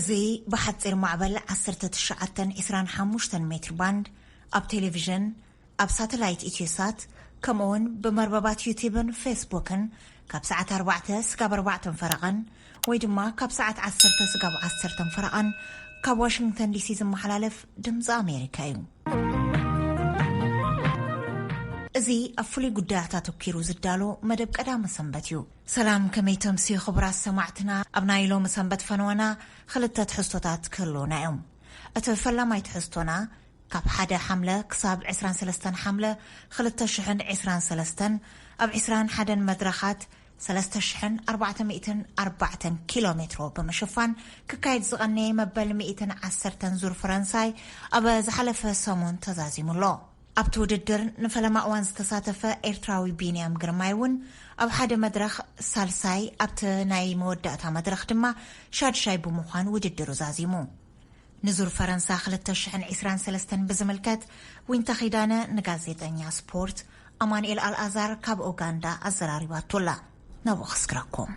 እዚ ብሓጺር ማዕበል ዓሰርተ ትሽዓተ ዕስራን ሓሙሽተን ሜትር ባንድ ኣብ ቴሌቪዥን፣ ኣብ ሳተላይት ኢትዮሳት፣ ከምኡውን ብመርበባት ዩቲብን ፌስቡክን ካብ ሰዓት ኣርባዕተ ስጋብ ኣርባዕተን ፈረቓን ወይ ድማ ካብ ሰዓት ዓሰርተ ስጋብ ዓሰርተን ፈረቓን ካብ ዋሽንግተን ዲሲ ዝመሓላለፍ ድምፂ ኣሜሪካ እዩ። እዚ ኣብ ፍሉይ ጉዳያት ኣተኲሩ ዝዳሎ መደብ ቀዳመ ሰንበት እዩ። ሰላም፣ ከመይ ተምስዩ ክቡራት ሰማዕትና? ኣብ ናይ ሎሚ ሰንበት ፈነወና ክልተ ትሕዝቶታት ክህልውና እዮም። እቲ ፈላማይ ትሕዝቶና ካብ ሓደ ሓምለ ክሳብ ዕስራን ሰለስተን ሓምለ ክልተ ሽሕን ዕስራን ሰለስተን ኣብ ዕስራን ሓደን መድረኻት ሰለስተ ሽሕን ኣርባዕተ ሚእትን ኣርባዕተን ኪሎ ሜትሮ ብምሽፋን ክካየድ ዝቐነየ መበል ሚእትን ዓሰርተን ዙር ፈረንሳይ ኣብ ዝሓለፈ ሰሙን ተዛዚሙ ኣሎ። ኣብቲ ውድድር ንፈለማ እዋን ዝተሳተፈ ኤርትራዊ ቢንያም ግርማይ እውን ኣብ ሓደ መድረኽ ሳልሳይ፣ ኣብቲ ናይ መወዳእታ መድረኽ ድማ ሻድሻይ ብምዃን ውድድሩ ዛዚሙ። ንዙር ፈረንሳ ክልተ ሽሕን ዕስራን ሰለስተን ብዝምልከት ዊንታ ኺዳነ ንጋዜጠኛ ስፖርት ኣማኑኤል ኣልኣዛር ካብ ኡጋንዳ ኣዘራሪባቶ ኣላ። ናብኡ ክስግረኩም።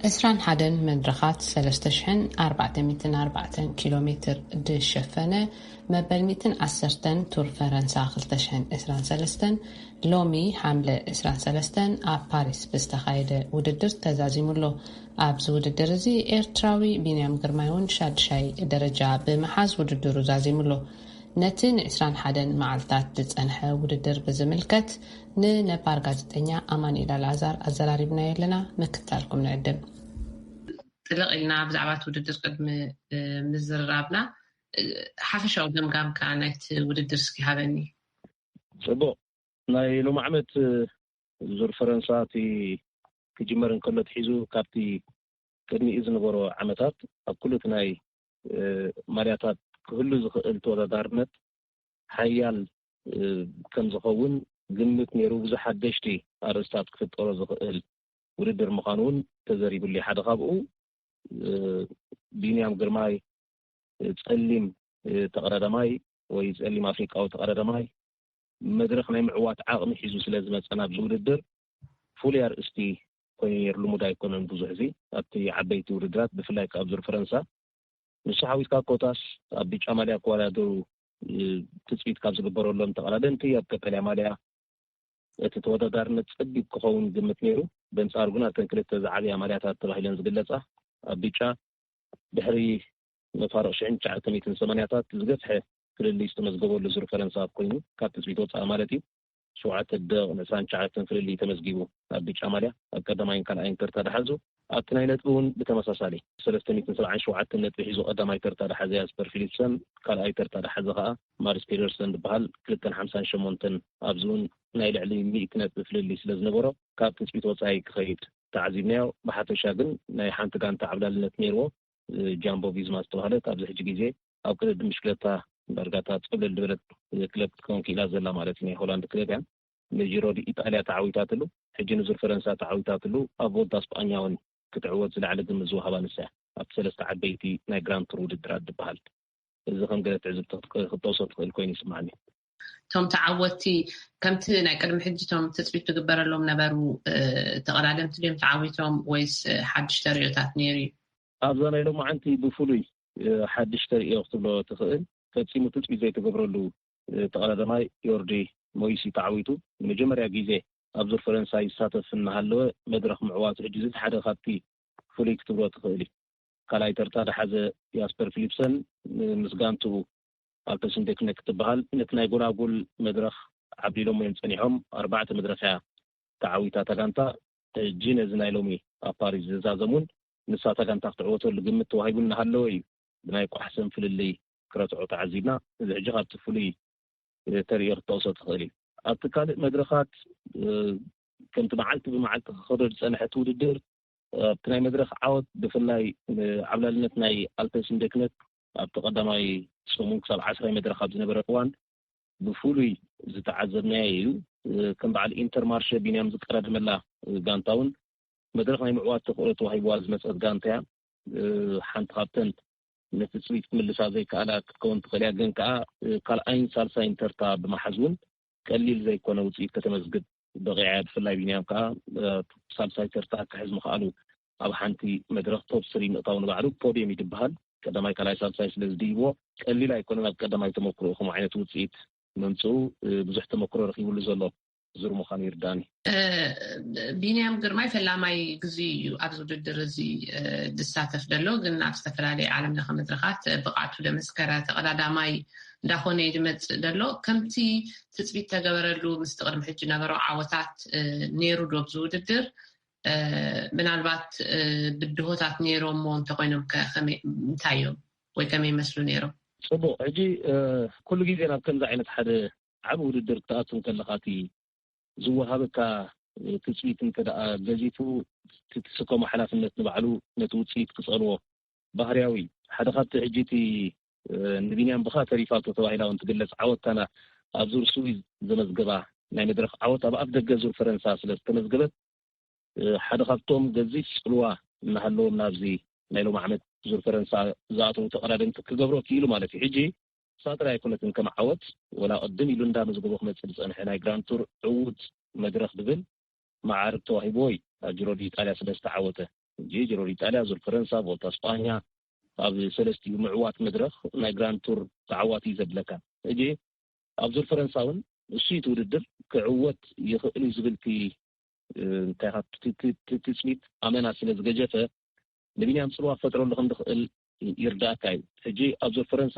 ዕስራን ሓደን መድረኻት ሰለስተ ሽሕን ኣርባዕተ ሚእትን ኣርባዕተን ኪሎ ሜትር ዝሸፈነ መበል ሚእትን ዓሰርተን ቱር ፈረንሳ ክልተ ሽሕን ዕስራን ሰለስተን ሎሚ ሓምለ ዕስራን ሰለስተን ኣብ ፓሪስ ብዝተኻየደ ውድድር ተዛዚሙ ኣሎ። ኣብዚ ውድድር እዚ ኤርትራዊ ቢንያም ግርማይ እውን ሻድሻይ ደረጃ ብምሓዝ ውድድሩ ዛዚሙ ኣሎ። ነቲ ንዕስራን ሓደን መዓልታት ዝጸንሐ ውድድር ብዝምልከት ንነባር ጋዜጠኛ ኣማኑኤል ኣልኣዛር ኣዘራሪብናዮ ኣለና። ምክታልኩም ንዕድም። ጥልቕ ኢልና ብዛዕባ እቲ ውድድር ቅድሚ፣ እ፣ ምዝርራብና፣ እ፣ ሓፈሻዊ ገምጋምካ ናይቲ ውድድር እስኪ ሃበኒ። ጽቡቕ። ናይ ሎም ዓመት፣ እ፣ ዙር ፈረንሳ እቲ ክጅመር እንከሎ ትሒዙ ካብቲ ቅድሚኡ ዝነበሮ ዓመታት ኣብ ኩሉ እቲ ናይ፣ እ፣ ማልያታት ክህሉ ዝኽእል ተወዳዳርነት ሓያል፣ እ፣ ከም ዝኸውን ግምት ነይሩ። ብዙሕ ሓደሽቲ ኣርእስታት ክፍጠሮ ዝኽእል ውድድር ምዃኑ እውን ተዘሪብሉ እዩ። ሓደ ካብኡ፣ እ፣ ቢንያም ግርማይ፣ እ፣ ጸሊም፣ እ፣ ተቐዳዳማይ ወይ ጸሊም ኣፍሪቃዊ ተቐዳዳማይ መድረኽ ናይ ምዕዋት ዓቕሚ ሒዙ ስለ ዝመጸ ናብዚ ውድድር ፍሉይ ኣርእስቲ ኮይኑ ነይሩ። ልሙድ ኣይኮነን ብዙሕ እዚ ኣብቲ ዓበይቲ ውድድራት፣ ብፍላይ ከኣ ኣብ ዙር ፈረንሳ። ንሱ ሓዊስካ ኮታስ ኣብ ብጫ ማልያ ክወዳደሩ፣ እ፣ ትጽቢት ካብ ዝግበረሎም ተቐዳደምቲ ኣብ ቀጠልያ ማልያ እቲ ተወዳዳርነት ጸቢብ ክኸውን ግምት ነይሩ። በንጻሩ ግን ኣብተን ክልተ ዝዓብያ ማልያታት ተባሂለን ዝግለጻ ኣብ ብጫ ድሕሪ መፋርቕ ሽሕን ትሽዓተ ሚእትን ሰማንያታት ዝገፍሐ ፍልልይ ዝተመዝገበሉ ዙር ፈረንሳ ኮይኑ ካብ ትጽቢት ወጻኢ ማለት እዩ። ሸውዓተ ደቂቕ ዕስራን ትሽዓተን ፍልልይ ተመዝጊቡ ኣብ ብጫ ማልያ ኣብ ቀዳማይን ካልኣይን ተርታ ድሓዙ። ኣብቲ ናይ ነጥቢ እውን ብተመሳሳሊ ሰለስተ ሚእትን ሰብዓን ሸውዓተን ነጥቢ ሒዙ ቀዳማይ ተርታ ድሓዘ ያስፐር ፊሊፕሰን፣ ካልኣይ ተርታ ድሓዘ ከኣ ማርስ ፔደርሰን ዝበሃል ክልተን ሓምሳን ሸሞንተን ኣብዚ እውን ናይ ልዕሊ ሚእቲ ነጥቢ ፍልልይ ስለ ዝነበሮ ካብ ትጽቢት ወጻኢ ክኸይድ ተዓዚብናዮ። ብሓፈሻ ግን ናይ ሓንቲ ጋንታ ዓብላልነት ነይርዎ። እ፣ ጃምቦ ቪዝማ ዝተባህለት ኣብዚ ሕጂ ግዜ ኣብ ቅድድም ብሽክለታ ዳርጋ እታ ጽብልል ዝበለት፣ እ፣ ክለብ ክትከውን ክኢላ ዘላ ማለት እዩ። ናይ ሆላንድ ክለብ እያ። ንጂሮ ዲ ኢጣልያ ተዓዊታትሉ፣ ሕጂ ንዙር ፈረንሳ ተዓዊታትሉ፣ ኣብ ቮልታ ስጳኛ እውን ክትዕወት ዝለዓለ ግምት ዝወሃባ ንሳ እያ። ኣብቲ ሰለስተ ዓበይቲ ናይ ግራንድ ቱር ውድድራት ዝበሃል። እዚ ከም ገለ ትዕዝብቲ ክት-፣ ክትጠቕሶ ትኽእል ኮይኑ ይስምዓኒ። እቶም ተዓወትቲ ከምቲ ናይ ቅድሚ ሕጂ እቶም ትጽቢት ትግበረሎም ነበሩ፣ እ፣ ተቐዳደምቲ ድዮም ተዓዊቶም ወይስ፣ እ፣ ሓድሽ ተርእዮታት ነይሩ እዩ? ኣብዛ ናይ ሎማዓንቲ ብፍሉይ፣ እ፣ ሓድሽ ተርእዮ ክትብሎ ትኽእል፣ ፈጺሙ ትጽቢት ዘይተገብረሉ፣ እ፣ ተቐዳዳማይ ዮርዲ ሞይሲ ተዓዊቱ። ንመጀመርያ ግዜ ኣብ ዙር ፈረንሳ ይሳተፍ እናሃለወ መድረኽ ምዕዋቱ ሕጂ እዚ ሓደ ካብቲ ፍሉይ ክትብሎ ትኽእል እዩ። ካልኣይ ተርታ ድሓዘ ያስፐር ፊሊፕሰን፣ እ፣ ምስ ጋንትኡ ኣልተስንደክነ ክትበሃል ነቲ ናይ ጎላጉል መድረኽ ዓብሊሎሞ እዮም ጸኒሖም። ኣርባዕተ መድረኽ እያ ተዓዊታ እታ ጋንታ። ሕጂ ነዚ ናይ ሎሚ ኣብ ፓሪስ ዝዛዘም እውን ንሳ እታ ጋንታ ክትዕወተሉ ግምት ተዋሂቡ እናሃለወ እዩ ብናይ ቋሕሰን ፍልልይ ክረትዖ ተዓዚብና። እዚ ሕጂ ካብቲ ፍሉይ፣ እ፣ ተርእዮ ክትጠቕሶ ትኽእል እዩ። ኣብቲ ካልእ መድረኻት፣ እ፣ ከምቲ መዓልቲ ብመዓልቲ ክኸዶ ዝጸንሐ እቲ ውድድር፣ ኣብቲ ናይ መድረኽ ዓወት ብፍላይ፣ እ፣ ዓብላልነት ናይ ኣልተስንደክነት ኣብቲ ቀዳማይ ሰሙን ክሳብ ዓስራይ መድረኽ ኣብ ዝነበረ እዋን ብፍሉይ ዝተዓዘብናዮ እዩ። እ፣ ከም በዓል ኢንተርማርሸ ቢንያም ዝቀዳደመላ፣ እ፣ ጋንታ እውን መድረኽ ናይ ምዕዋት ተኽእሎ ተዋሂብዋ ዝመጸት ጋንታ እያ። እ፣ ሓንቲ ካብተን ነቲ ጽቢት ክምልሳ ዘይከኣላ ክትከውን ትኽእል እያ፣ ግን ከኣ፣ እ፣ ካልኣይን ሳልሳይን ተርታ ብምሓዝ እውን ቀሊል ዘይኮነ ውጽኢት ከተመዝግብ በቒዓ እያ። ብፍላይ ቢንያም ከኣ፣ እ፣ ሳልሳይ ተርታ ክሕዝ ምኽኣሉ ኣብ ሓንቲ መድረኽ ቶፕ ስሪ ምእታው ንባዕሉ ፖድየም እዩ ዝበሃል። ቀዳማይ ካልኣይ ሳልሳይ ስለ ዝድይብዎ ቀሊል ኣይኮነን ኣብ ቀዳማይ ተመክሮ ከምኡ ዓይነት ውፅኢት መምፅኡ ብዙሕ ተመክሮ ረኪብሉ ዘሎ ዙር ምዃኑ ይርዳኒ። ቢንያም ግርማይ ፈላማይ ግዜ እዩ ኣብዚ ውድድር እዚ ዝሳተፍ ዘሎ፣ ግን ኣብ ዝተፈላለዩ ዓለም ለኸ መድረኻት ብቕዓቱ ደመስከረ ተቐዳዳማይ እንዳኾነ እዩ ዝመፅእ ዘሎ። ከምቲ ትፅቢት ተገበረሉ ምስቲ ቅድሚ ሕጂ ነበሮ ዓወታት ነይሩ ዶ ኣብዚ ውድድር? ምናልባት ብድሆታት ነይሮሞ እንተኮይኖም እንታይ እዮም ወይ ከመይ ይመስሉ ነይሮም? ፅቡቅ። ሕጂ ኩሉ ግዜ ናብ ከምዚ ዓይነት ሓደ ዓብ ውድድር ክትኣቱ ከለካ እቲ ዝወሃበካ ትፅቢት እንተ ገዚፉ፣ ትስከሞ ሓላፍነት ንባዕሉ ነቲ ውፅኢት ክፀልዎ ባህርያዊ። ሓደ ካብቲ ሕጂ እቲ ንቢንያም ብካ ተሪፋቶ ተባሂላ እውን ትግለፅ ዓወት ታና ኣብ ዙር ስዊዝ ዘመዝገባ ናይ መድረክ ዓወት ኣብ ኣፍ ደገ ዙር ፈረንሳ ስለ ዝተመዝገበት ሓደ ካብቶም ገዚፍ ፅልዋ እናሃለዎም ናብዚ ናይ ሎም ዓመት ዙር ፈረንሳ ዝኣተዉ ተቐዳደምቲ ክገብሮ ክኢሉ ማለት እዩ። ሕጂ ሳጥራ ኣይኮነትን ከም ዓወት ወላ ቅድም ኢሉ እንዳመዝገቦ ክመፅእ ዝፀንሐ ናይ ግራንድ ቱር ዕዉት መድረክ ዝብል መዓርግ ተዋሂብዎ እዩ ኣብ ጅሮ ዲጣልያ ስለ ዝተዓወተ። ሕጂ ጅሮ ዲጣልያ፣ ዙር ፈረንሳ፣ ቮልታ ስጳኛ ኣብ ሰለስቲኡ ምዕዋት መድረክ ናይ ግራንድ ቱር ተዓዋቲ እዩ ዘብለካ። ሕጂ ኣብ ዙር ፈረንሳ እውን እሱ እቲ ውድድር ክዕወት ይኽእል እዩ ዝብል ትፅቢት ኣመና ስለ ዝገጀፈ ንቢንያም ፅልዋ ክፈጥረሉ ከም ዝኽእል ይርዳእካ እዩ። ሕጂ ኣብ ዙር ፈረንሳ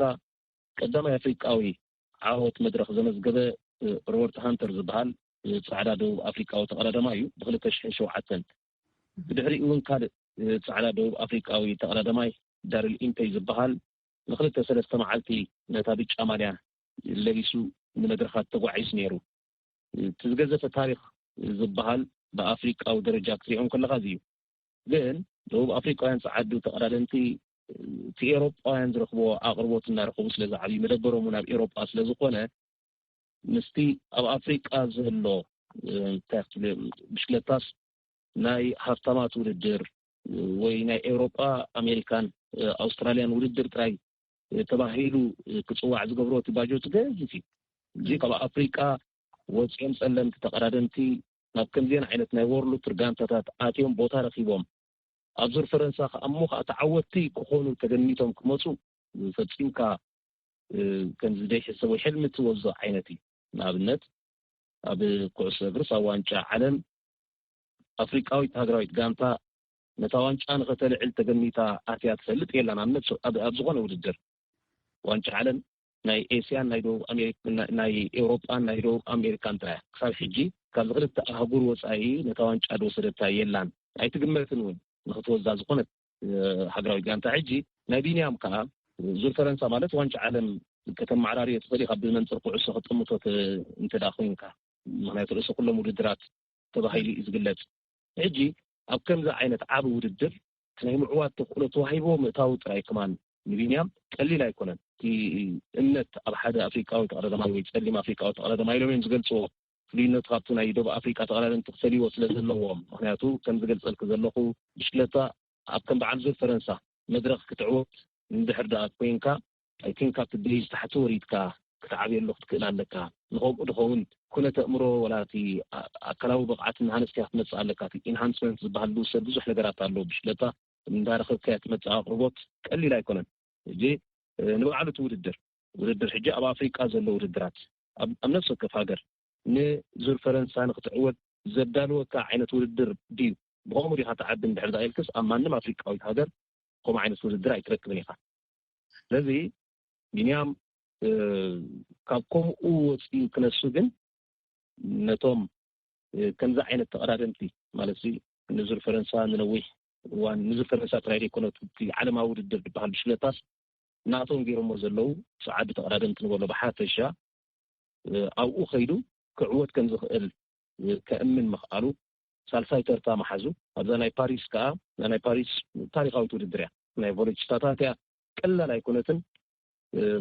ቀዳማይ ኣፍሪቃዊ ዓወት መድረክ ዘመዝገበ ሮበርት ሃንተር ዝበሃል ፃዕዳ ደቡብ ኣፍሪቃዊ ተቐዳዳማይ እዩ። ብክልተ ሽሕን ሸውዓተን ብድሕሪኡ እውን ካልእ ፃዕዳ ደቡብ ኣፍሪቃዊ ተቐዳዳማይ ዳርል ኢምፔይ ዝበሃል ንክልተ ሰለስተ መዓልቲ ነታ ብጫ ማልያ ለቢሱ ንመድረኻት ተጓዒዙ ነይሩ። እቲ ዝገዘፈ ታሪክ ዝበሃል ብኣፍሪቃዊ ደረጃ ክትሪኦም ከለካ እዚ እዩ። ግን ደቡብ ኣፍሪቃውያን ፃዓዱ ተቐዳደምቲ እቲ ኤሮጳውያን ዝረክቦ ኣቅርቦት እናረከቡ ስለ ዝዓብዩ መደበሮም እውን ኣብ ኤሮጳ ስለ ዝኾነ ምስቲ ኣብ ኣፍሪቃ ዝህሎ እንታይ ክትብል ብሽክለታስ ናይ ሃብታማት ውድድር ወይ ናይ ኤውሮጳ ኣሜሪካን ኣውስትራልያን ውድድር ጥራይ ተባሂሉ ክፅዋዕ ዝገብሮ እቲ ባጀቱ ገዚፍ እዩ። እዚ ካብ ኣፍሪቃ ወፂኦም ፀለምቲ ተቐዳደምቲ ናብ ከምዚአን ዓይነት ናይ ወርሉድ ጋንታታት ኣትዮም ቦታ ረኪቦም ኣብ ዙር ፈረንሳ ከኣ እሞ ከዓ ተዓወትቲ ክኾኑ ተገሚቶም ክመፁ ፈፂምካ ከምዚ ዘይሕሰብ ወይ ሕልሚ ትወዞ ዓይነት እዩ። ንኣብነት ኣብ ኩዕሶ እግርስ ኣብ ዋንጫ ዓለም ኣፍሪቃዊት ሃገራዊት ጋንታ ነታ ዋንጫ ንኸተልዕል ተገሚታ ኣትያ ትፈልጥ የላን። ኣብነት ኣብ ዝኾነ ውድድር ዋንጫ ዓለም ናይ ኤስያን ናይ ደቡብ ኣሜሪካ ናይ ኤውሮጳን ናይ ደቡብ ኣሜሪካን ጥራያ ክሳብ ሕጂ ካብዚ ክልተ ኣህጉር ወፃኢ ነታ ዋንጫ ዝወሰደታ የላን። ኣይትግመትን እውን ንክትወዛ ዝኾነት ሃገራዊት ጋንታ። ሕጂ ናይ ቢንያም ከዓ ዙር ፈረንሳ ማለት ዋንጫ ዓለም ከተመዓራርዮ ትኽእል ኢካ ብመንፅር ኩዕሶ ክጥምቶ እንተ ደኣ ኮይንካ። ምክንያቱ ርእሲ ኩሎም ውድድራት ተባሂሉ እዩ ዝግለፅ። ሕጂ ኣብ ከምዚ ዓይነት ዓብ ውድድር ናይ ምዕዋት ተኽእሎ ተዋሂቦ ምእታው ጥራይ ከማን ንቢንያም ቀሊል ኣይኮነን። እቲ እምነት ኣብ ሓደ ኣፍሪቃዊ ተቐዳዳማይ ወይ ፀሊም ኣፍሪቃዊ ተቐዳዳማይ ኢሎም እዮም ዝገልፅዎ። ፍሉይነቱ ካብቲ ናይ ደቡብ ኣፍሪቃ ተቐዳደምቲ ክፈልይዎ ስለ ዘለዎም። ምክንያቱ ከም ዝገልፀልክ ዘለኹ ብሽክለታ ኣብ ከም በዓል ዙር ፈረንሳ መድረክ ክትዕወት እንድሕር ደኣ ኮይንካ ኣይቲን ካብቲ ቤዝ ታሕቲ ወሪድካ ክትዓብየሉ ክትክእል ኣለካ። ንኸምኡ ድኸውን ኩነት ኣእምሮ ወላ እቲ ኣካላዊ ብቕዓት እናሃነፅካ ክትመፅእ ኣለካ። እቲ ኢንሃንስመንት ዝበሃል ዝውሰድ ብዙሕ ነገራት ኣሎ። ብሽክለታ እንዳረኸብካያ ትመፅእ ኣቕርቦት ቀሊል ኣይኮነን። ሕጂ ንባዕሉ እቲ ውድድር ውድድር ሕጂ ኣብ ኣፍሪቃ ዘሎ ውድድራት ኣብ ነፍሲ ወከፍ ሃገር ንዙር ፈረንሳ ንክትዕወት ዘዳልወካ ዓይነት ውድድር ድዩ? ብኸምኡ ዲካ ትዓቢ እንድሕር ዳ ኢልክስ ኣብ ማንም ኣፍሪቃዊት ሃገር ከምኡ ዓይነት ውድድር ኣይትረክብን ኢካ። ስለዚ ቢንያም ካብ ከምኡ ወፂኡ ክነሱ ግን ነቶም ከምዚ ዓይነት ተቐዳደምቲ ማለት ንዙር ፈረንሳ ንነዊሕ እዋን ንዙር ፈረንሳ ጥራይ ዘይኮነ እቲ ዓለማዊ ውድድር ዝበሃል ብሽክለታስ ናቶም ገይሮሞ ዘለዉ ሰዓቢ ተቐዳደምቲ ንበሎ ብሓፈሻ ኣብኡ ከይዱ ክዕወት ከም ዝኽእል ከእምን ምኽኣሉ ሳልሳይ ተርታ መሓዙ። ኣብዛ ናይ ፓሪስ ከዓ ናይ ፓሪስ ታሪካዊት ውድድር እያ። ናይ ቮሎችታታት እያ። ቀላል ኣይኮነትን።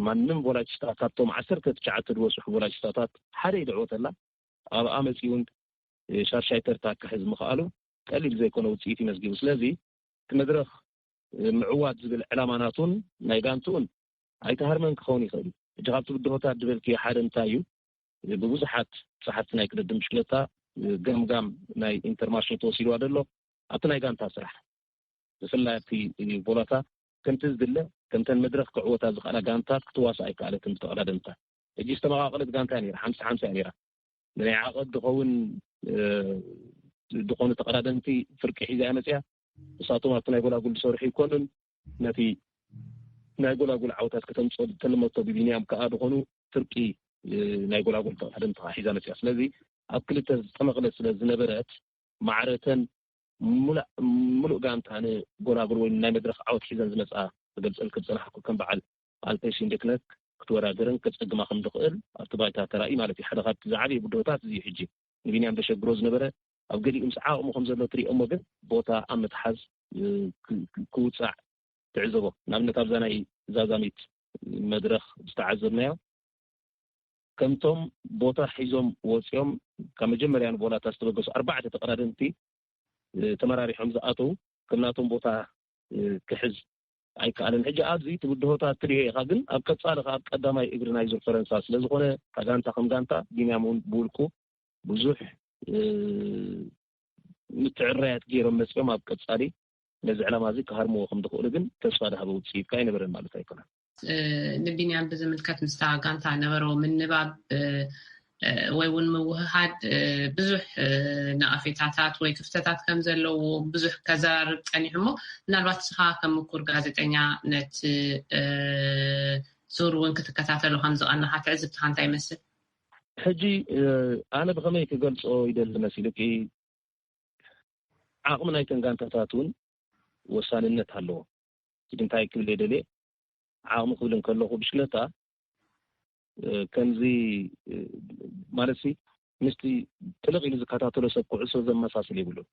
ማንም ቮላችታ ካብቶም ዓሰርተ ትሽዓተ ዝበፅሑ ቮላችታታት ሓደ እዩ ዝዕወተላ። ኣብኣ መፂኡ እውን ሻድሻይ ተርታ ክሕዝ ምኽኣሉ ቀሊል ዘይኮነ ውፅኢት ይመዝጊቡ። ስለዚ እቲ መድረክ ምዕዋት ዝብል ዕላማ ናቱን ናይ ጋንትኡን ኣይተሃርመን ክኸውን ይኽእል እዩ። ሕጂ ካብቲ ብድሆታት ዝበልክዮ ሓደ እንታይ እዩ? ብብዙሓት ጸሓፍቲ ናይ ቅድድም ብሽክለታ ገምጋም ናይ ኢንተርማርሽ ተወሲድዋ ዘሎ ኣብቲ ናይ ጋንታ ስራሕ ብፍላይ ኣብቲ ቦላታ ከምቲ ዝድለ ከምተን መድረኽ ክዕወታ ዝኽእላ ጋንታት ክትዋሳእ ኣይከኣለትን ብተቐዳደምታ። ሕጂ ዝተመቓቐለት ጋንታ እያ ነይራ፣ ሓምሳ ሓምሳ እያ ነይራ። ንናይ ዓቐብ ዝኸውን፣ እ፣ ዝኾኑ ተቐዳደምቲ ፍርቂ ሒዛ እያ መፅያ። ንሳቶም ኣብቲ ናይ ጎላጉል ዝሰርሑ ይኮኑን፣ ነቲ ናይ ጎላጉል ዓወታት ከተምፅኦ ዝተለመቶ ብቢንያም ከኣ ዝኾኑ ፍርቂ፣ እ፣ ናይ ጎላጉል ተቐዳደምቲ ከኣ ሒዛ መፅያ። ስለዚ ኣብ ክልተ ዝጠመቕለት ስለ ዝነበረት፣ ማዕረተን ሙላእ-፣ ሙሉእ ጋንታ ንጎላጉል ወይ ናይ መድረኽ ዓወት ሒዘን ዝመፅኣ ክገልፀልኪ ዝፀናሕኩ፣ ከም በዓል ኣልፔሽን ደክነት ክትወዳደርን ከፀግማ ከም ዝኽእል ኣብቲ ባይታ ተራእዩ ማለት እዩ። ሓደ ካብቲ ዝዓበየ ብድሆታት እዚ እዩ። ሕጂ ንቢንያም ዘሸግሮ ዝነበረ፣ ኣብ ገሊኡ ምስ ዓቕሙ ከም ዘሎ ትሪኦሞ፣ ግን ቦታ ኣብ ምትሓዝ፣ እ፣ ክ-፣ ክ-፣ ክውፃዕ ትዕዘቦ። ንኣብነት ኣብዛ ናይ ዛዛሚት መድረኽ ዝተዓዘብናዮ፣ ከምቶም ቦታ ሒዞም ወፂኦም ካብ መጀመርያ ንቦላታ ዝተበገሱ ኣርባዕተ ተቐዳደምቲ፣ እ፣ ተመራሪሖም ዝኣተው፣ ከም ናቶም ቦታ፣ እ፣ ክሕዝ ኣይከኣለን። ሕጂ ኣብዚ እቲ ብድሆታት ትሪኦ ኢኻ፣ ግን ኣብ ቀፃሊ ከኣ ኣብ ቀዳማይ እግሪ ናይ ዙር ፈረንሳ ስለ ዝኾነ፣ ካብ ጋንታ ከም ጋንታ፣ ቢንያም እውን ብውልቁ ብዙሕ፣ እ፣ ምትዕርራያት ገይሮም መፂኦም፣ ኣብ ቀፃሊ ነዚ ዕላማ እዚ ክሃርምዎ ከም ዝኽእሉ ግን ተስፋ ዝሃበ ውፅኢት ከኣ ኣይነበረን ማለት ኣይኮነን። እ፣ ንቢንያም ብዝምልከት ምስታ ጋንታ ነበሮ ምንባብ፣ እ፣ እ፣ ወይ እውን ምውህሃድ፣ እ፣ ብዙሕ፣ እ፣ ነቐፌታታት ወይ ክፍተታት ከም ዘለዎ ብዙሕ ከዘራርብ ጸኒሑ እሞ፣ ምናልባት ንስኻ ከም ምኩር ጋዜጠኛ ነቲ፣ እ፣ ዙር እውን ክትከታተሎ ከም ዝቐነኻ ትዕዝብትኻ እንታይ ይመስል? ሕጂ፣ እ፣ ኣነ ብኸመይ ክገልጾ ይደሊ መሲልኪ፣ ዓቕሚ ናይተን ጋንታታት እውን ወሳንነት ኣለዎ። ሕጂ እንታይ ክብል እየ ደልየ፣ ዓቕሚ ክብል እንከለኹ፣ ብሽክለታ፣ እ፣ ከምዚ፣ እ፣ ማለት ሲ፣ ምስቲ ጥልቕ ኢሉ ዝከታተሎ ሰብ ኩዕሶ ዘመሳስል የብሉን።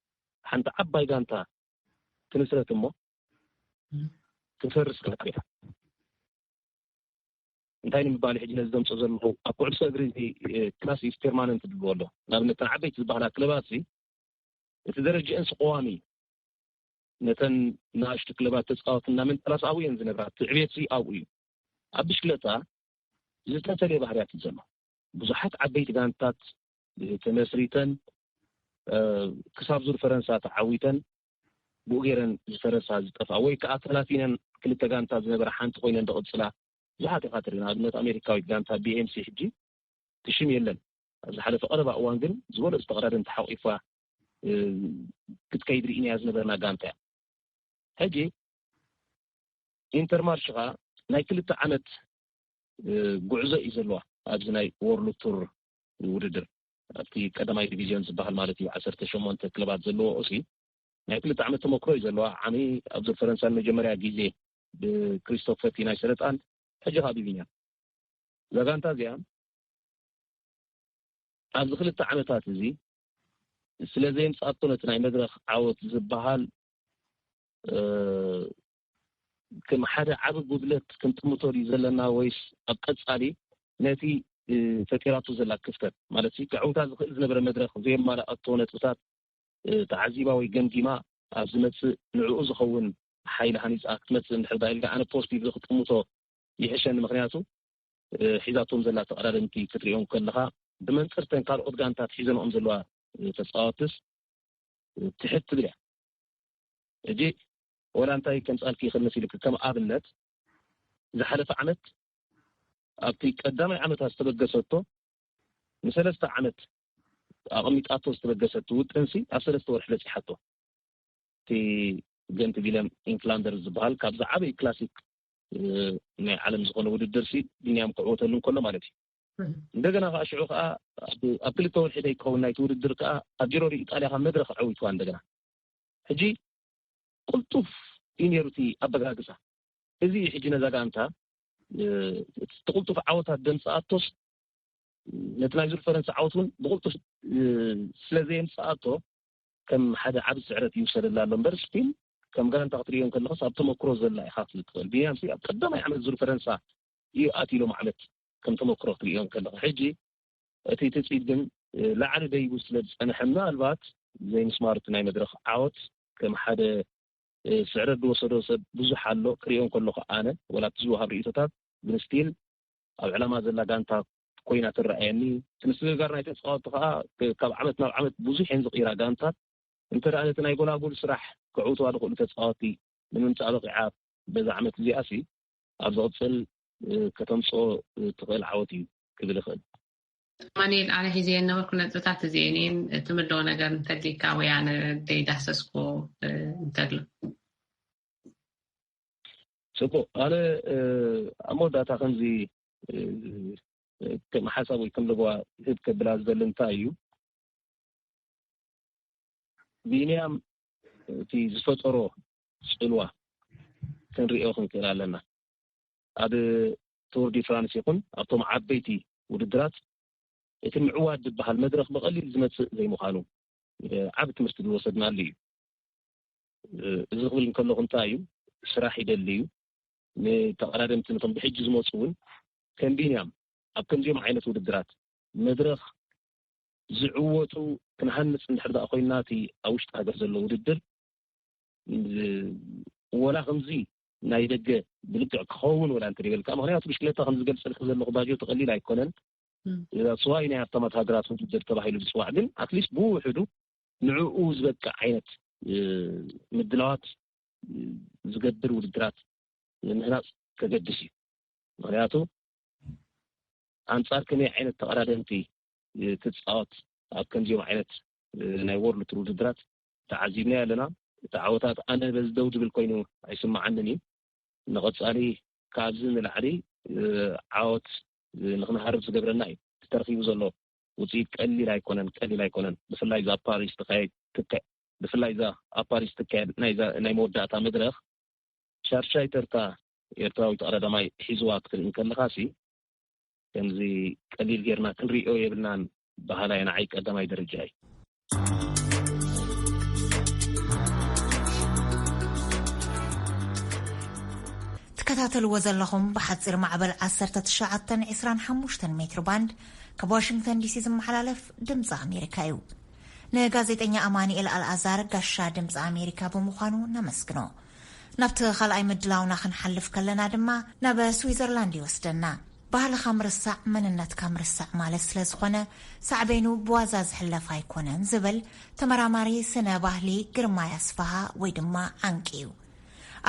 ሓንቲ ዓባይ ጋንታ ትምስረት እሞ፣ ትፈርስ ጋንታ እያ። እንታይ ንምባል፣ ሕጂ ነዚ ዘምፅኦ ዘለኹ፣ ኣብ ኩዕሶ እግሪ እዚ፣ እ፣ ክላስ ኢዝ ፔርማነንት ዝብልዎ ኣሎ። ንኣብነት፣ እተን ዓበይቲ ዝበሃላ ክለባት እዚ፣ እቲ ደረጃኤንስ ቀዋሚ እዩ። ነተን ንኣሽቱ ክለባት ተፃወት እናመንጠላስ ኣብኡ እየን ዝነብራ። እቲ ዕቤት እዚ ኣብኡ እዩ። ኣብ ብሽክለታ ዝተፈለየ ባህርያት እዩ ዘሎ። ብዙሓት ዓበይቲ ጋንታት፣ እ፣ ተመስሪተን፣ እ፣ ክሳብ ዙር ፈረንሳ ተዓዊተን፣ ብኡ ገይረን ዝፈረሳ ዝጠፍኣ፣ ወይ ከዓ ተላፊነን ክልተ ጋንታ ዝነበራ ሓንቲ ኮይነን ዝቕፅላ ብዙሓት ኢኻ ትርኢ። ንኣብነት ኣሜሪካዊት ጋንታ ቢ ኤም ሲ ሕጂ ትሽም የለን። ኣብ ዝሓለፈ ቀረባ እዋን ግን ዝበለፁ ተቐዳደምቲ ሓቂፋ፣ እ፣ ክትከይድ ርኢናያ ዝነበርና ጋንታ እያ። ሕጂ ኢንተርማርሽ ኸዓ ናይ ክልተ ዓመት፣ እ፣ ጉዕዞ እዩ ዘለዋ ኣብዚ ናይ ወርልድ ቱር ውድድር። ኣብቲ ቀዳማይ ዲቪዝዮን ዝበሃል ማለት እዩ፣ ዓሰርተ ሸሞንተ ክለባት ዘለዎ ኦሲ ናይ ክልተ ዓመት ተመክሮ እዩ ዘለዋ። ዓሚ ኣብ ዙር ፈረንሳ ንመጀመርያ ግዜ ብክሪስቶፍ ፈቲ ናይ ሰለጣን፣ ሕጂ ኸዓ ብቢንያም። እዛ ጋንታ እዚኣ ኣብዚ ክልተ ዓመታት እዚ ስለ ዘየምፅኣቶ ነቲ ናይ መድረኽ ዓወት ዝበሃል፣ እ፣ ከም ሓደ ዓቢ ጉድለት ክንጥምቶ ድዩ ዘለና፣ ወይስ ኣብ ቀጻሊ ነቲ፣ እ፣ ፈጢራቶ ዘላ ክፍተት፣ ማለት ሲ፣ ከዕውታ ዝኽእል ዝነበረ መድረኽ ዘየማልኣቶ ነጥብታት፣ እ፣ ተዓዚባ ወይ ገምጊማ ኣብ ዝመጽእ ንዕኡ ዝኸውን ሓይሊ ሃኒጻ ክትመጽእ እንድሕር ዳ ኢልካ፣ ኣነ ፖዚቲቭ ክጥምቶ ይሕሸኒ። ምኽንያቱ፣ እ፣ ሒዛቶም ዘላ ተቐዳደምቲ ክትሪኦም ከለኻ፣ ብመንጽርተን ካልኦት ጋንታት ሒዘንኦም ዘለዋ፣ እ፣ ተጻወትስ፣ እ፣ ትሕት ትብል እያ። ሕጂ ወላ እንታይ ከምጻልኪ ይኽእል መሲልኪ፣ ከም ኣብነት ዝሓለፈ ዓመት ኣብቲ ቀዳማይ ዓመታ ዝተበገሰቶ፣ ንሰለስተ ዓመት ኣቐሚጣቶ ዝተበገሰት ውጥንሲ ኣብ ሰለስተ ወርሒ በጺሓቶ። እቲ ገንት ቪለም ኢንክላንደር ዝበሃል ካብ ዝዓበዩ ክላሲክ፣ እ፣ ናይ ዓለም ዝኾነ ውድድር ሲ ቢንያም ክዕወተሉ እንከሎ ማለት እዩ። እህ። እንደገና ከዓ ሽዑ ከዓ ኣብ፣ ኣብ ክልተ ወርሒ ዘይከውን ናይቲ ውድድር ከዓ ኣብ ጂሮ ዲ ኢጣልያ ካብ መድረኽ ኣዕዊትዋ እንደገና። ሕጂ ቅልጡፍ እዩ ነይሩ እቲ ኣበጋግሳ። እዚ እዩ ሕጂ ነዛ ጋንታ፣ እ፣ እቲ ቅልጡፍ ዓወታት ደምፅኣቶስ ነቲ ናይ ዙር ፈረንሳ ዓወት እውን ብቕልጡፍ፣ እ፣ ስለ ዘየምፅኣቶ ከም ሓደ ዓቢ ስዕረት ይውሰደላ ኣሎ እምበር፣ ስቲል ከም ጋንታ ክትርእዮ እንከለኻስ ኣብ ተመክሮ ዘላ ኢኻ ክትብል ትኽእል። ቢንያም ሲ ኣብ ቀዳማይ ዓመት ዙር ፈረንሳ እዩ ኣትዩ ሎም ዓመት ከም ተመክሮ ክትርእዮ እንከለኻ። ሕጂ እቲ ትጽቢት ግን፣ እ፣ ላዕሊ ደይቡ ስለ ዝጸንሐ፣ ምናልባት ዘይምስማር እቲ ናይ መድረኽ ዓወት ከም ሓደ፣ እ፣ ስዕረት ዝወሰዶ ሰብ ብዙሕ ኣሎ። ክርእዮ እንከለኹ ኣነ፣ ወላ እቲ ዝወሃብ ርእይቶታት፣ ግን ስቲል ኣብ ዕላማ ዘላ ጋንታ ኮይና ትረኣየኒ። እቲ ምስግጋር ናይ ተጻወትቲ ከኣ፣ እ፣ ካብ ዓመት ናብ ዓመት ብዙሕ እየን ዝቕይራ ጋንታት። እንተ ደኣ ነቲ ናይ ጎላጉል ስራሕ ከዕውትዋ ዝኽእሉ ተጻወትቲ ንምምጻእ በቒዓ በዛ ዓመት እዚኣሲ፣ ኣብ ዝቕፅል ከተምፅኦ ትኽእል ዓወት እዩ ክብል ይኽእል። ማኒኤል፣ ኣነ ሒዘ የነበርኩ ነጥብታት እዚኤን እየን። ትምልኦ ነገር እንተሊካ ወይ ኣነ ደይዳሰስኩ እንተሎ። ፅቡቅ፣ ኣነ ኣብ መወዳእታ ከምዚ ከም ሓሳብ ወይ ከም ለበዋ ህብ ከብላ ዝደሊ እንታይ እዩ፣ ቢንያም እቲ ዝፈጠሮ ፅልዋ ክንሪኦ ክንክእል ኣለና። ኣብ ቱር ዲ ፍራንስ ይኹን ኣብቶም ዓበይቲ ውድድራት እቲ ምዕዋድ ዝበሃል መድረኽ ብቐሊል ዝመፅእ ዘይምዃኑ ዓብ ትምህርቲ ዝወሰድናሉ እዩ። እዚ ክብል እንከለኹ እንታይ እዩ፣ ስራሕ ይደሊ እዩ። ንተቐዳደምቲ፣ ነቶም ብሕጂ ዝመፁ እውን ከም ቢንያም ኣብ ከምዚኦም ዓይነት ውድድራት መድረኽ ዝዕወቱ ክንሃንፅ እንድሕር ደኣ ኮይንና፣ እቲ ኣብ ውሽጢ ሃገር ዘሎ ውድድር ወላ ከምዚ ናይ ደገ ብልክዕ ክኸውን ወላ እንተደይበልካ፣ ምክንያቱ ብሽክለታ ከም ዝገልፀልክ ዘለኹ ባጆ ተቐሊል ኣይኮነን። ስዋይ ናይ ሃብታማት ሃገራት ውድድር ተባሂሉ ዝፅዋዕ፣ ግን ኣትሊስት ብውሕዱ ንዕኡ ዝበቅዕ ዓይነት ምድላዋት ዝገብር ውድድራት ምህናፅ ከገድስ እዩ። ምክንያቱ ኣንፃር ከመይ ዓይነት ተቐዳደምቲ ትፃወት ኣብ ከምዚኦም ዓይነት ናይ ወርልድ ቱር ውድድራት ተዓዚብና ኣለና። እቲ ዓወታት ኣነ በዚ ደው ዝብል ኮይኑ ኣይስምዓንን እዩ። ንቐፃሊ ካብዚ ንላዕሊ ዓወት ንክንሃርብ ዝገብረና እዩ። ተረኪቡ ዘሎ ውፅኢት ቀሊል ኣይኮነን፣ ቀሊል ኣይኮነን። ብፍላይ እዛ ፓሪስ ትካየድ ትካ ብፍላይ እዛ ኣብ ፓሪስ ትካየድ ናይ መወዳእታ መድረኽ ሻርሻይ ተርታ ኤርትራዊ ተቐዳዳማይ ሒዝዋ ክትርኢ እንከለኻሲ፣ ከምዚ ቀሊል ጌርና ክንሪኦ የብልናን በሃላይ ንዓይ ቀዳማይ ደረጃ እዩ። ትከታተልዎ ዘለኹም ብሓፂር ማዕበል ዓሰርተ ትሽዓተ ዕስራን ሓሙሽተን ሜትር ባንድ ካብ ዋሽንግተን ዲሲ ዝመሓላለፍ ድምፂ ኣሜሪካ እዩ። ንጋዜጠኛ ኣማኑኤል ኣልኣዛር ጋሻ ድምፂ ኣሜሪካ ብምዃኑ ነመስግኖ። ናብቲ ካልኣይ ምድላውና ክንሓልፍ ከለና ድማ ናብ ስዊዘርላንድ ይወስደና። ባህልኻ ምርሳዕ መንነትካ ምርሳዕ ማለት ስለ ዝኾነ ሳዕቤኑ ብዋዛ ዝሕለፍ ኣይኮነን ዝብል ተመራማሪ ስነ ባህሊ ግርማይ ኣስፍሃ ወይ ድማ ዓንቂ እዩ።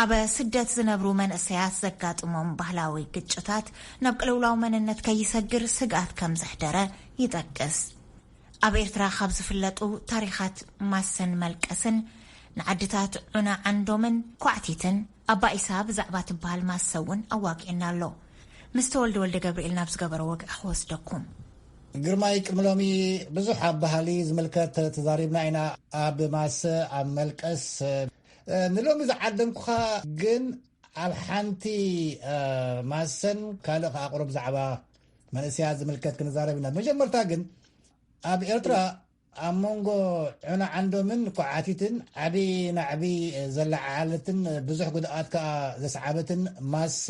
ኣብ ስደት ዝነብሩ መንእሰያት ዘጋጥሞም ባህላዊ ግጭታት ናብ ቅልውላው መንነት ከይሰግር ስግኣት ከም ዘሕደረ ይጠቅስ። ኣብ ኤርትራ ካብ ዝፍለጡ ታሪኻት ማሰን መልቀስን ንዓድታት ዑና ዓንዶምን ኳዕቲትን ኣባ ኢሳ ብዛዕባ ትበሃል ማሰ እውን ኣዋጊዕና ኣሎ። ምስ ተወልደ ወልደ ገብርኤል ናብ ዝገበሮ ወግዒ ክወስደኩም። ግርማይ፣ ቅድሚ ሎሚ ብዙሕ ኣብ ባህሊ ዝምልከት ተዛሪብና ኢና። ኣብ ማሰ፣ ኣብ መልቀስ፣ ንሎሚ ዝዓደምኩኻ ግን ኣብ ሓንቲ ማሰን ካልእ ከኣ ቁሩብ ዛዕባ መንእሰያት ዝምልከት ክንዛረብ ኢና። መጀመርታ ግን ኣብ ኤርትራ ኣብ መንጎ ዑና ዓንዶምን ኳዕቲትን ዓቢ ናዕቢ ዘለዓዓለትን ብዙሕ ጉድኣት ከኣ ዘስዓበትን ማሰ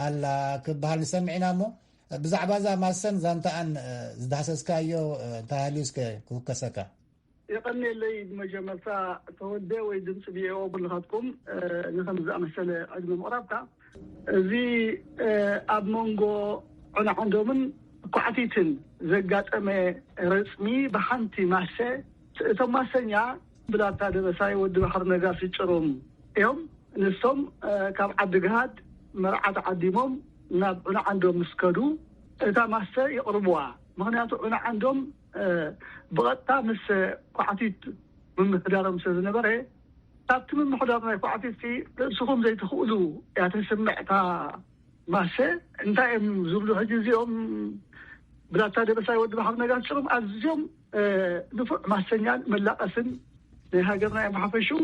ኣላ ክበሃል ንሰምዕ ኢና። እሞ ብዛዕባ እዛ ማሰን ዛንታኣን ዝዳህሰስካዮ እንተሃልዩ እስከ ክውከሰካ። የቐንየለይ። ብመጀመርታ ተወልደ ወይ ድምፂ ቪኦኤ ኩልኻትኩም ንከም ዝኣመሰለ ዕድመ ምቕራብካ። እዚ ኣብ መንጎ ዑና ዓንዶምን ኳዕቲትን ዘጋጠመ ረፅሚ ብሓንቲ ማሰ፣ እቶም ማሰኛ ብላታ ደበሳይ ወዲ ባሕሪ ነጋሲ ጭሩም እዮም። ንሶም ካብ ዓዲ ግሃድ መርዓ ተዓዲሞም ናብ ዑና ዓንዶም ምስ ከዱ እታ ማሰ ይቕርብዋ። ምክንያቱ ዑና ዓንዶም ብቐጥታ ምስ ኳዕቲት ምምሕዳሮም ስለ ዝነበረ፣ ካብቲ ምምሕዳር ናይ ኳዕቲት ርእስኹም ዘይትኽእሉ እያ ተስምዕ እታ ማሰ። እንታይ እዮም ዝብሉ ሕጂ እዚኦም? ብላታ ደበሳይ ወዲ ባሕሪ ነጋሲ ጭሩም ኣዝዮም ንፉዕ ማሰኛን መላቐስን ናይ ሃገርና እዮም። ብሓፈሽኡ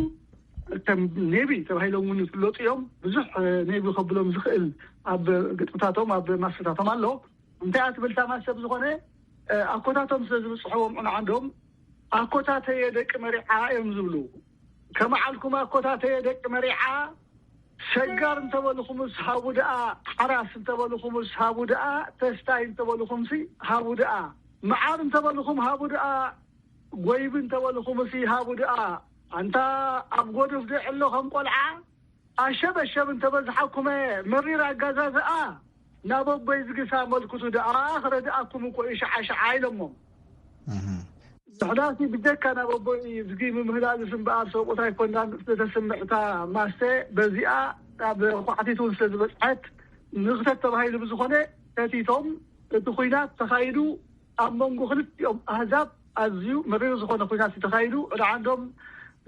ከም ኔቪ ተባሂሎም እውን ይፍለጡ እዮም። ብዙሕ ኔቪ ከብሎም ዝኽእል ኣብ ግጥምታቶም ኣብ ማሰታቶም ኣሎ። እንታይ እያ ትብል እታ ማሰ? ብዝኾነ ኣኮታቶም ስለ ዝብፅሕዎም ዑና ዓንዶም ኣኮታተየ ደቂ መሪዓ እዮም ዝብሉ። ከመዓልኩም ኣኮታተየ ደቂ መሪዓ፣ ሰጋር እንተበልኹምስ ሃቡ ደኣ፣ ሓራስ እንተበልኹምስ ሃቡ ደኣ፣ ተስታይ እንተበልኹምሲ ሃቡ ደኣ፣ መዓር እንተበልኹም ሃቡ ደኣ፣ ጎይቢ እንተበልኹምሲ ሃቡ ደኣ። ኣንታ ኣብ ጎድፍ ዶ ዕሎ ከም ቆልዓ ኣሸበሸብ እንተበዝሓኩመ መሪር ኣጋዛዝኣ፣ ናብ ኣቦይ ዝግሳ መልክቱ ደኣ ክረድኣኩም እኮ እዩ ሸዓሸዓ ኢሎሞም። ድሕራሲ ብጀካ ናብ ኣቦይ ዝጊ ምምህላልስ እምበኣር ሰብኡት ኣይኮናን ዝተስምዕታ ማሰ በዚኣ ኣብ ኳዕቲት እውን ስለ ዝበፅሐት ንኽተት ተባሂሉ ብዝኾነ ተቲቶም እቲ ኩናት ተኻይዱ ኣብ መንጎ ክልቲኦም ኣህዛብ ኣዝዩ መሪር ዝኾነ ኩናት እዩ ተኻይዱ። ወደ ዓንዶም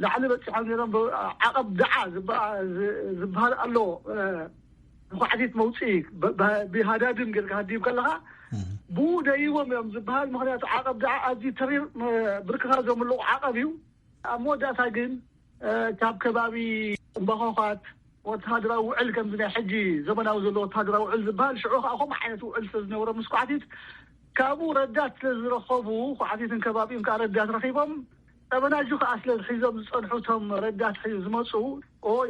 ላዕሊ በፂሖም ነይሮም። ዓቐብ ደዓ ዝበሃል ኣሎ። ኳዕቲት መውፅኢ ብሃዳድም ጌርካ ሃዲም ከለኻ ብኡ ደይዎም እዮም ዝበሃል። ምክንያቱ ዓቐብ ደዓ ኣዝዩ ተሪር ብርክኻ ዘምልቑ ዓቐብ እዩ። ኣብ መወዳእታ ግን ካብ ከባቢ እምባኾኻት ወተሃደራዊ ውዕል ከምዚ ናይ ሕጂ ዘመናዊ ዘሎ ወተሃደራዊ ውዕል ዝበሃል ሽዑ ከዓ ከምኡ ዓይነት ውዕል ስለ ዝነበሮ ምስ ኳዕቲት ካብኡ ረዳት ስለ ዝረኸቡ ኳዕቲትን ከባቢኡን ከዓ ረዳት ረኺቦም ጠበናጁ ከዓ ስለ ሒዞም ዝፀንሑ እቶም ረዳት ዝመፁ ኦይ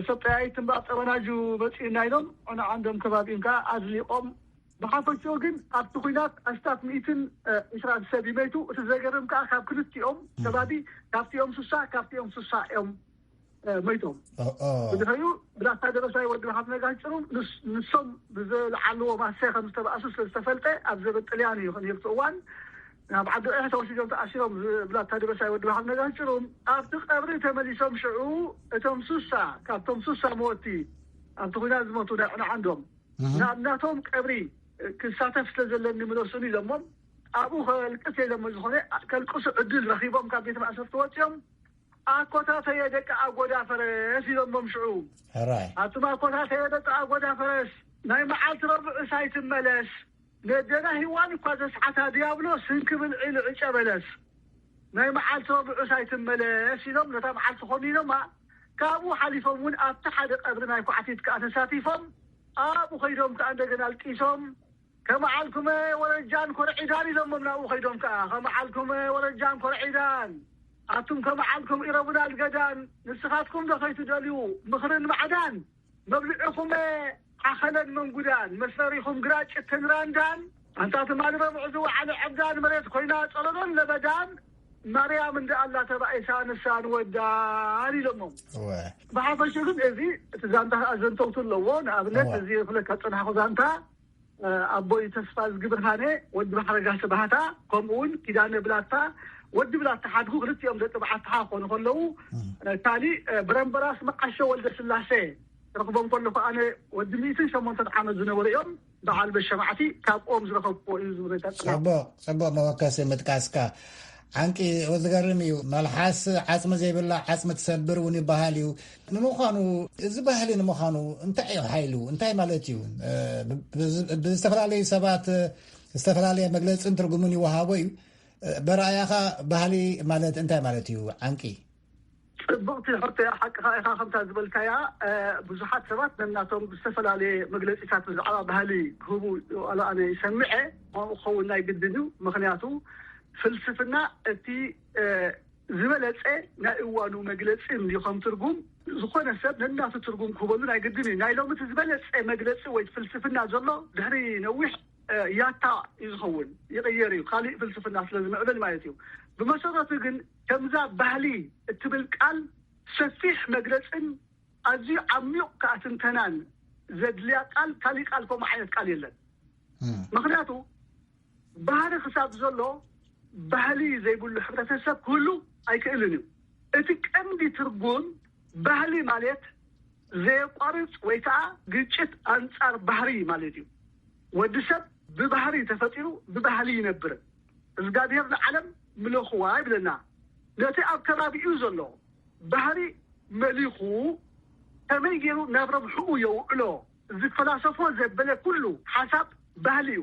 ሰብ ጠያይት እምበኣር ጠበናጁ መፂኡና ኢሎም ንዓንዶም ከባቢኡን ከዓ ኣዝሊቆም ብሓፈሽኡ ግን ኣብቲ ኲናት ኣስታት ሚእትን ዕስራን ሰብ እዩ መይቱ። እቲ ዘገርም ከኣ ካብ ክልቲኦም ከባቢ ካብቲኦም ስሳ ካብቲኦም ስሳ እዮም መይቶም። ብድሕሪኡ ብላታ ደበሳይ ወዲ ብሓፍ ነጋሽ ጭሩም ንሶም ብዝለዓልዎ ማሰ ከም ዝተባእሱ ስለ ዝተፈልጠ ኣብ ዘበን ጥልያን እዩ ነብቲ እዋን ናብ ዓዲ ቂሕ ተወሲዶም ተኣሲሮም ብላታ ደበሳይ ወዲ ብሓፍ ነጋሽ ጭሩም ኣብቲ ቀብሪ ተመሊሶም ሽዑ እቶም ስሳ ካብቶም ስሳ መወቲ ኣብቲ ኲናት ዝሞቱ ናይ ዕንዓንዶም ናብ ናቶም ቀብሪ ክሳተፍ ስለ ዘለኒ ምለሱኒ ኢሎሞም ኣብኡ ከልቅስ ኢሎሞ ዝኾነ ከልቅሱ ዕድል ረኺቦም ካብ ቤት ማእሰርቲ ወፂኦም ኣኮታተየ ደቂ ኣጎዳ ፈረስ ኢሎሞም ሽዑ ሕራይ ኣቱም ኣኮታተየ ደቂ ኣጎዳ ፈረስ ናይ መዓልቲ ረብዑ ሳይትመለስ ነደና ሂዋን እኳ ዘስዓታ ዲያብሎስ ህንክብል ዒሉ ዕጨ በለስ ናይ መዓልቲ ረብዑ ሳይትመለስ ኢሎም ነታ መዓልቲ ኮኒኖማ ካብኡ ሓሊፎም እውን ኣብቲ ሓደ ቀብሪ ናይ ኳዕቲት ከዓ ተሳቲፎም ኣብኡ ከይዶም ከዓ እንደገና ኣልቂሶም ከመዓልኩመ ወረጃን ኮርዒዳን ኢሎሞም ናብኡ ከይዶም ከዓ ከመዓልኩመ ወረጃን ኮርዒዳን ኣቱም ከመዓልኩም ኢረቡና ልገዳን ንስኻትኩም ዶ ከይትደልዩ ምኽርን ማዕዳን መብልዕኹመ ሓኸለን መንጉዳን መስፈሪኹም ግራጭ ተንራንዳን ኣንታ ትማሊ ረብዑ ዝወዓለ ዕብዳን መሬት ኮይና ጸለሎን ለበዳን ማርያም እንደ ኣላ ተባኢሳ ንሳ ንወዳን ኢሎሞም። ብሓፈሹ ግን እዚ እቲ ዛንታ ከዓ ዘንተውቱ ኣለዎ። ንኣብነት እዚ ክብለካ ዝፀናሕኩ ዛንታ ኣቦይ ተስፋ ዝግብርሃነ ወዲ ባሕረ ጋሰ ባህታ ከምኡ እውን ኪዳነ ብላታ ወዲ ብላታ ሓድጉ ክልቲኦም ደቂ በዓልትኻ ክኾኑ ከለዉ ካሊእ ብረምበራስ መዓሾ ወልደ ስላሴ ክረኽቦም ከለኹ ኣነ ወዲ ሚእትን ሸሞንተን ዓመት ዝነበሩ እዮም። በዓል በሸማዕቲ ካብ ኦም ዝረኸብኩዎ እዩ ዝብለካ። ፅቡቕ ፅቡቕ መወከሲ ምጥቃስካ ዓንቂ ዝገርም እዩ። መልሓስ ዓፅሚ ዘይብላ ዓፅሚ ትሰብር እውን ይበሃል እዩ። ንምዃኑ እዚ ባህሊ ንምዃኑ እንታይ እዩ ሓይሉ እንታይ ማለት እዩ? ብዝተፈላለዩ ሰባት ዝተፈላለየ መግለፅን ትርጉምን ይወሃቦ እዩ። በረኣያኻ ባህሊ ማለት እንታይ ማለት እዩ ዓንቂ? ፅብቕቲ ሕቶ እያ ሓቅኻ ኢኻ ከምታ ዝበልካያ ብዙሓት ሰባት ነናቶም ዝተፈላለየ መግለፂታት ብዛዕባ ባህሊ ክህቡ ዋላ ኣነ ይሰምዐ። ከምኡ ክኸውን ናይ ግድን እዩ። ምኽንያቱ ፍልስፍና እቲ ዝበለፀ ናይ እዋኑ መግለፂ እንዲ ከም ትርጉም ዝኾነ ሰብ ነናቱ ትርጉም ክህበሉ ናይ ግድን እዩ። ናይ ሎሚ እቲ ዝበለፀ መግለፂ ወይ ፍልስፍና ዘሎ ድሕሪ ነዊሕ ያታ እዩ ዝኸውን ይቕየር እዩ ካሊእ ፍልስፍና ስለ ዝምዕብል ማለት እዩ። ብመሰረቱ ግን ከምዛ ባህሊ እትብል ቃል ሰፊሕ መግለፅን ኣዝዩ ዓሚቕ ከዓ ትንተናን ዘድልያ ቃል ካሊእ ቃል ከምኡ ዓይነት ቃል የለን። ምክንያቱ ባህሊ ክሳብ ዘሎ ባህሊ ዘይብሉ ሕብረተሰብ ክህሉ ኣይክእልን እዩ። እቲ ቀንዲ ትርጉም ባህሊ ማለት ዘየቋርፅ ወይ ከዓ ግጭት ኣንፃር ባህሪ ማለት እዩ። ወዲ ሰብ ብባህሪ ተፈጢሩ ብባህሊ ይነብር። እዝጋብሔር ንዓለም ምለኽዋ ይብለና። ነቲ ኣብ ከባቢኡ ዘሎ ባህሪ መሊኹ ከመይ ገይሩ ናብ ረብሕኡ የውዕሎ ዝፈላሰፎ ዘበለ ኩሉ ሓሳብ ባህሊ እዩ።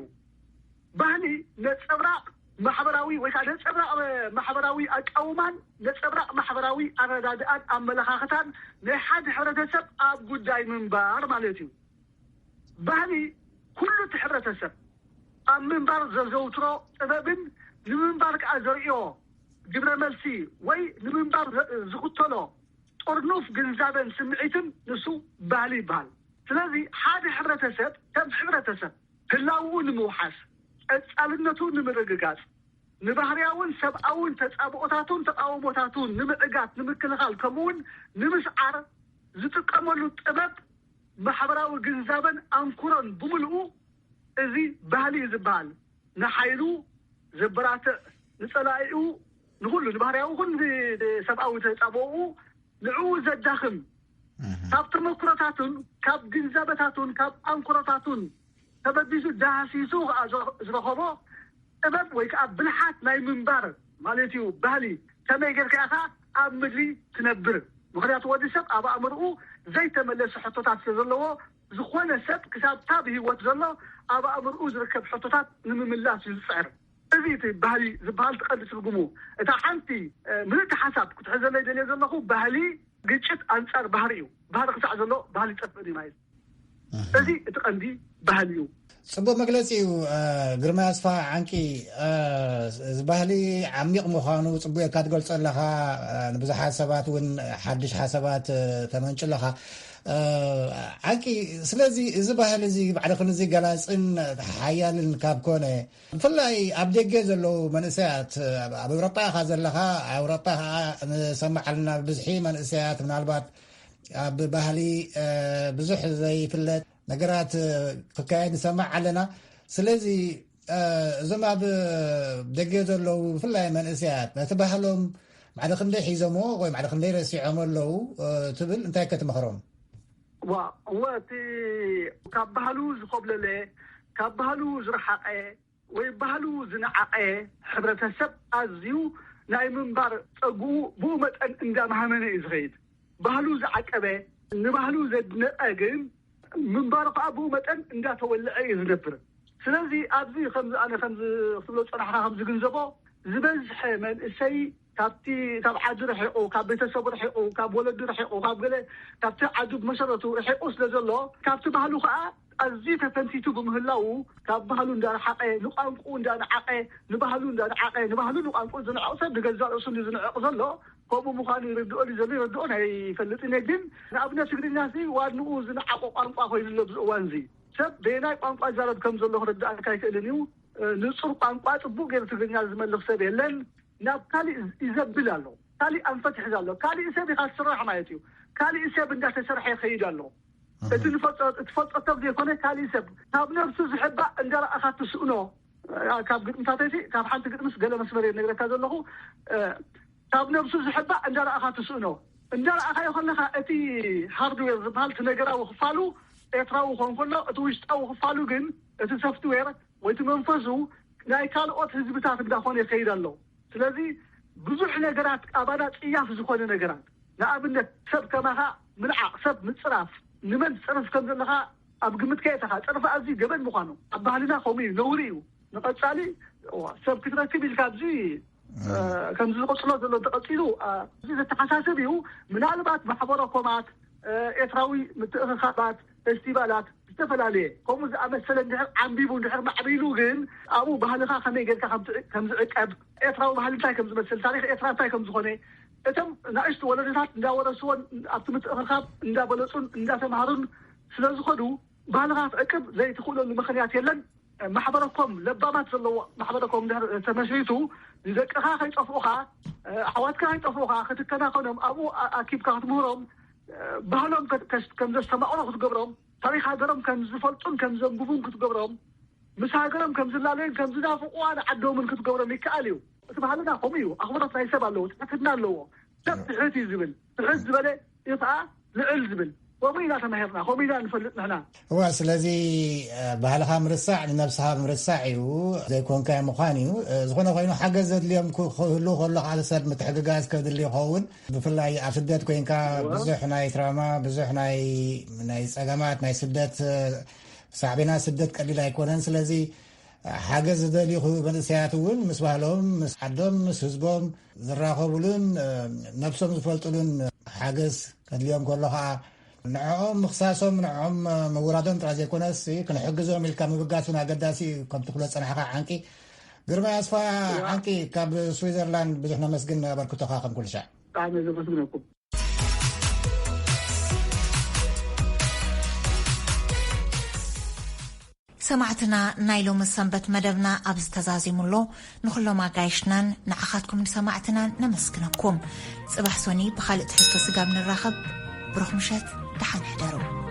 ባህሊ ነፀብራቕ ማሕበራዊ ወይ ከዓ ነፀብራቕ ማሕበራዊ ኣቃውማን ነፀብራቕ ማሕበራዊ ኣረዳድኣን ኣመለኻኽታን ናይ ሓደ ሕብረተሰብ ኣብ ጉዳይ ምንባር ማለት እዩ። ባህሊ ኩሉ እቲ ሕብረተሰብ ኣብ ምንባር ዘዘውትሮ ጥበብን ንምንባር ከዓ ዘርእዮ ግብረ መልሲ ወይ ንምንባር ዝኽተሎ ጥርኑፍ ግንዛበን ስምዒትን ንሱ ባህሊ ይበሃል። ስለዚ ሓደ ሕብረተሰብ ከም ሕብረተሰብ ህላውኡ ንምውሓስ፣ ቀፃልነቱ ንምርግጋፅ፣ ንባህርያውን ሰብኣውን ተፃብኦታቱን ተቃውሞታቱን ንምዕጋት ንምክልኻል ከምኡውን ንምስዓር ዝጥቀመሉ ጥበብ ማሕበራዊ ግንዛበን ኣንኩሮን ብምልኡ እዚ ባህሊ እዩ ዝበሃል። ንሓይሉ ዘበራትዕ፣ ንፀላኢኡ ንኩሉ ንባህርያዊ ኩን ሰብኣዊ ተፃብኦኡ ንዕኡ ዘዳኽም ካብ ተመክሮታቱን ካብ ግንዛበታቱን ካብ ኣንኮሮታቱን ተበጊሱ ዳህሲሱ ዝረኸቦ ጥበብ ወይ ከዓ ብልሓት ናይ ምንባር ማለት እዩ። ባህሊ ከመይ ጌርካ ኢኻ ኣብ ምድሪ ትነብር? ምክንያቱ ወዲ ሰብ ኣብ ኣእምርኡ ዘይተመለሰ ሕቶታት ስለ ዘለዎ፣ ዝኾነ ሰብ ክሳብ ካብ ህይወት ዘሎ ኣብ ኣእምርኡ ዝርከብ ሕቶታት ንምምላስ እዩ ዝፅዕር። እዚ እቲ ባህሊ ዝበሃል ትቐንዲ ትርጉሙ። እታ ሓንቲ ምልእቲ ሓሳብ ክትሕዘለይ ደልየ ዘለኹ፣ ባህሊ ግጭት ኣንፃር ባህሪ እዩ። ባህሪ ክሳዕ ዘሎ ባህሊ ይጠፍእ እዩ ማለት እዩ። እዚ እቲ ቀንዲ ባህሊ እዩ። ጽቡቅ መግለጺ እዩ። ግርማ ኣስፋ ዓንቂ፣ እዚ ባህሊ ዓሚቕ ምዃኑ ጽቡቅ እካ ትገልጾ ኣለኻ። ንብዙሓት ሰባት እውን ሓድሽ ሓሳባት ተመንጩ ኣለኻ። ዓንቂ፣ ስለዚ እዚ ባህሊ እዚ ባዕልኽን እዚ ገላጽን ሓያልን ካብ ኮነ፣ ብፍላይ ኣብ ደገ ዘለዉ መንእሰያት፣ ኣብ ኤውሮጳ ኢኻ ዘለኻ፣ ኣብ ኤውሮጳ ኸዓ ንሰምዕ ኣለና ብብዝሒ መንእሰያት ምናልባት ኣብ ባህሊ ብዙሕ ዘይፍለጥ ነገራት ክካየድ ንሰምዕ ኣለና። ስለዚ እዞም ኣብ ደገ ዘለዉ ብፍላይ መንእሰያት ነቲ ባህሎም ማዕደ ክንደይ ሒዞምዎ ወይ ማዕደ ክንደይ ረሲዖም ኣለዉ ትብል እንታይ ከትመኽሮም? ዋ እወ እቲ ካብ ባህሉ ዝኮብለለ ካብ ባህሉ ዝረሓቐ ወይ ባህሉ ዝነዓቐ ሕብረተሰብ ኣዝዩ ናይ ምንባር ጸግኡ ብኡ መጠን እንዳማህመነ እዩ ዝኸይድ። ባህሉ ዝዓቀበ ንባህሉ ዘድነቐ ግን ምንባሩ ከዓ ብኡ መጠን እንዳተወለዐ እዩ ዝነብር። ስለዚ ኣብዚ ከምዚ ኣነ ከምዚ ክትብሎ ዝጸናሕካ ከም ዝግንዘቦ ዝበዝሐ መንእሰይ ካብቲ ካብ ዓዲ ርሒቑ ካብ ቤተሰቡ ርሒቑ ካብ ወለዱ ርሒቑ ካብ ገለ ካብቲ ዓዱ ብመሰረቱ ርሒቑ ስለ ዘሎ ካብቲ ባህሉ ከዓ ኣዝዩ ተፈንቲቱ ብምህላዉ ካብ ባህሉ እንዳረሓቐ ንቋንቁኡ እንዳነዓቐ ንባህሉ እንዳነዓቐ ንባህሉ ንቋንቁ ዝንዕቕ ሰብ ንገዛእ ርእሱ ዝንዕቕ ዘሎ ከምኡ ምዃኑ ይርድኦ ድዩ ዘሎ ይርድኦን ኣይፈልጥን እየ። ግን ንኣብነት ትግርኛ ሲ ዋንኡ ዝነዓቑ ቋንቋ ኮይኑሎ ኣብዚ እዋን እዚ ሰብ በየናይ ቋንቋ ይዛረብ ከም ዘሎ ክርድኣካ ኣይክእልን እዩ። ንጹር ቋንቋ ጽቡቕ ገይሩ ትግርኛ ዝመልኽ ሰብ የለን። ናብ ካሊእ ይዘብል ኣሎ። ካሊእ ኣንፈት ይሕዝ ኣሎ። ካሊእ ሰብ ኢኻ ትስራሕ ማለት እዩ። ካሊእ ሰብ እንዳተሰርሐ ይኸይድ ኣሎ። እቲ ንፈልጦ ትፈልጦ ሰብ ዘይኮነ ካሊእ ሰብ ካብ ነብሱ ዝሕባእ እንዳረኣኻ ትስእኖ። ካብ ግጥምታተይ ካብ ሓንቲ ግጥምስ ገለ መስመር እየ ነግረካ ዘለኹ። ካብ ነብሱ ዝሕባእ እንዳረኣኻ ትስእኖ። እንዳረኣኻዮ ከለኻ እቲ ሃርድዌር ዝበሃል እቲ ነገራዊ ክፋሉ ኤርትራዊ ክኾን ከሎ እቲ ውሽጣዊ ክፋሉ ግን እቲ ሶፍትዌር ወይ እቲ መንፈሱ ናይ ካልኦት ህዝብታት እንዳኾነ ይኸይድ ኣሎ። ስለዚ ብዙሕ ነገራት ኣባና ጽያፍ ዝኾነ ነገራት ንኣብነት ሰብ ከማኻ ምንዓቕ ሰብ ምፅራፍ ንመን ትፀርፍ ከም ዘለኻ ኣብ ግምት ከየእተኻ ፀርፊ ኣዝዩ ገበን ምዃኑ ኣብ ባህልና ከምኡ እዩ ነውሪ እዩ። ንቐፃሊ እዋ ሰብ ክትረክብ ኢልካ ኣብዚ ከምዚ ዝቐፅሎ ዘሎ እንተቐፂሉ እዚ ዘተሓሳስብ እዩ። ምናልባት ማሕበረ ኮማት ኤርትራዊ ምትእኽኻባት ፌስቲቫላት ዝተፈላለየ ከምኡ ዝኣመሰለ እንድሕር ዓንቢቡ እንድሕር ማዕቢሉ ግን ኣብኡ ባህልኻ ከመይ ጌርካ ከም ዝዕቀብ ኤርትራዊ ባህሊ እንታይ ከም ዝመስል ታሪክ ኤርትራ እንታይ ከም ዝኾነ እቶም ናእሽቱ ወለዶታት እንዳወረስዎን ኣብቲ ምትእኽኻብ እንዳበለፁን እንዳተምሃሩን ስለዝኸዱ ባህልኻ ክትዕቅብ ዘይትኽእለሉ ምኽንያት የለን። ማሕበረኮም ለባማት ዘለዎ ማሕበረኮም እንድሕር ተመስሪቱ ንደቅኻ ከይጠፍኡኻ ኣሕዋትካ ከይጠፍኡኻ ክትከናኸኖም ኣብኡ ኣኪብካ ክትምህሮም ባህሎም ከም ዘስተማቕሩ ክትገብሮም ታሪክ ሃገሮም ከም ዝፈልጡን ከም ዘንብቡን ክትገብሮም ምስ ሃገሮም ከም ዝላለዩን ከም ዝናፍቑዋ ንዓዶምን ክትገብሮም ይከኣል እዩ። እቲ ባህልና ከምኡ እዩ። ኣኽብሮት ናይ ሰብ ኣለዎ፣ ትሕትና ኣለዎ። ሰብ ትሕት እዩ ዝብል ትሕት ዝበለ እዩ ከዓ ልዕል ዝብል ከምኡ ኢና ተማሂርና ከምኡ ኢና ንፈልጥ ንሕና። እዋ ስለዚ ባህልኻ ምርሳዕ ንነብስኻ ምርሳዕ እዩ። ዘይኮንካዮ ምዃን እዩ። ዝኾነ ኮይኑ ሓገዝ ዘድልዮም ክህሉ ከሎ ካልእ ሰብ ምትሕግጋዝ ከድሊ ይኸውን። ብፍላይ ኣብ ስደት ኮይንካ ብዙሕ ናይ ትራማ ብዙሕ ናይ ናይ ጸገማት ናይ ስደት ሳዕቤናት ስደት ቀሊል ኣይኮነን። ስለዚ ሓገዝ ዝደልዩ መንእሰያት እውን ምስ ባህሎም ምስ ዓዶም ምስ ህዝቦም ዝራኸቡሉን ነብሶም ዝፈልጡሉን ሓገዝ ከድልዮም ከሎ ከዓ ንዕኦም ምኽሳሶም ንዕኦም ምውራዶም ጥራይ ዘይኮነስ ክንሕግዞም ኢልካ ምብጋስ እውን ኣገዳሲ እዩ። ከም ትብሎ ዝፀናሕካ ዓንቂ ግርማይ ኣስፋ ዓንቂ ካብ ስዊዘርላንድ ብዙሕ ነመስግን ኣበርክቶኻ ከም ኩሉ ሻዕ። ብጣዕሚ ዘመስግነኩም። ሰማዕትና ናይ ሎሚ ሰንበት መደብና ኣብዚ ተዛዚሙ ኣሎ። ንኹሎም ኣጋይሽናን ንዓኻትኩም ንሰማዕትናን ነመስግነኩም። ጽባሕ ሶኒ ብኻልእ ትሕዝቶ ስጋብ ንራኸብ ብሩኽ ምሸት ደሓን ሕደሩ።